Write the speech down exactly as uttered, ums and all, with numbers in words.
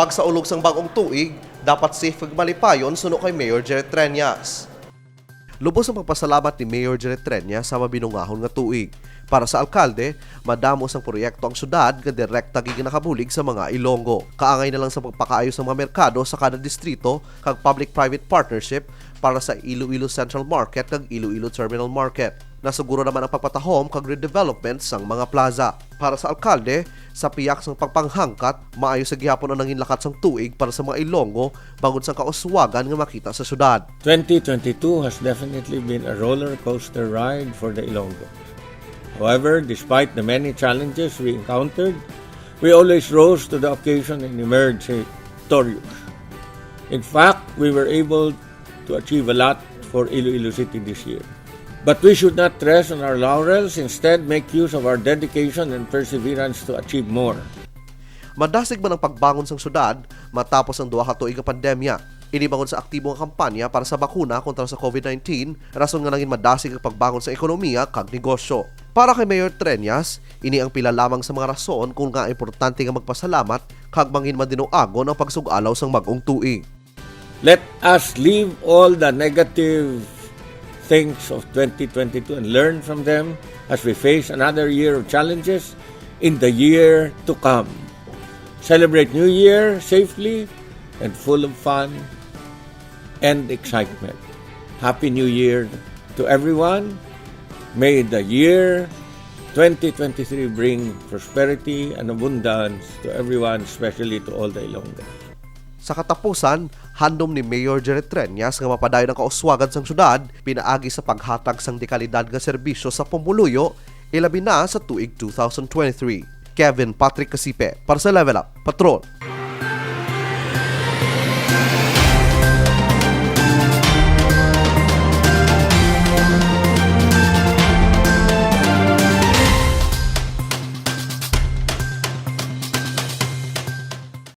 Pagsaulog sang bag-ong tuig, dapat safe kag malipayon suno kay Mayor Jerry Treñas. Lubos ang pagpasalamat ni Mayor Jerry Treñas sa mabinungahon nga tuig. Para sa alkalde, madamo sang proyekto ang syudad nga direkta gid nakabulig sa mga Ilonggo. Kaangay na lang sa pagpakaayo sa mga merkado sa kada distrito kag public-private partnership para sa Iloilo Central Market kag Iloilo Terminal Market. Nasuguro naman ang pagpatahom kag redevelopment sang mga plaza. Para sa alkalde, sa pihak sang pagpanghangkat, maayo sa gihapon ang nangin lakat sang tuig para sa mga Ilonggo bangod sang kauswagan nga makita sa syudad. twenty twenty-two has definitely been a roller coaster ride for the Ilonggo. However, despite the many challenges we encountered, we always rose to the occasion and emerged victorious. In fact, we were able to achieve a lot for Iloilo City this year. But we should not rest on our laurels, instead make use of our dedication and perseverance to achieve more. Madasig man ang pagbangon sang syudad matapos ang duha ka tuig nga pandemya. Ini bangod sa aktibo nga kampanya para sa bakuna kontra sa COVID nineteen, rason nga nangin madasig ang pagbangon sa ekonomiya kag negosyo. Para kay Mayor Treñas, ini ang pila lamang sa mga rason kung nga importante nga magpasalamat kag mangin madinuagon ang pagsug-alaw sang bag-ong tuig. Let us leave all the negative things of twenty twenty-two and learn from them as we face another year of challenges in the year to come. Celebrate New Year safely and full of fun and excitement. Happy New Year to everyone. May the year twenty twenty-three bring prosperity and abundance to everyone, especially to all the Ilonggos. Sa katapusan, handom ni Mayor Jerry Treñas nga mapadayon ang kauswagan sang syudad pinaagi sa paghatag sang dekalidad nga serbisyo sa pumuluyo, ilabi na sa tuig two thousand twenty-three. Kevin Patrick Casipe para sa Level Up Patrol.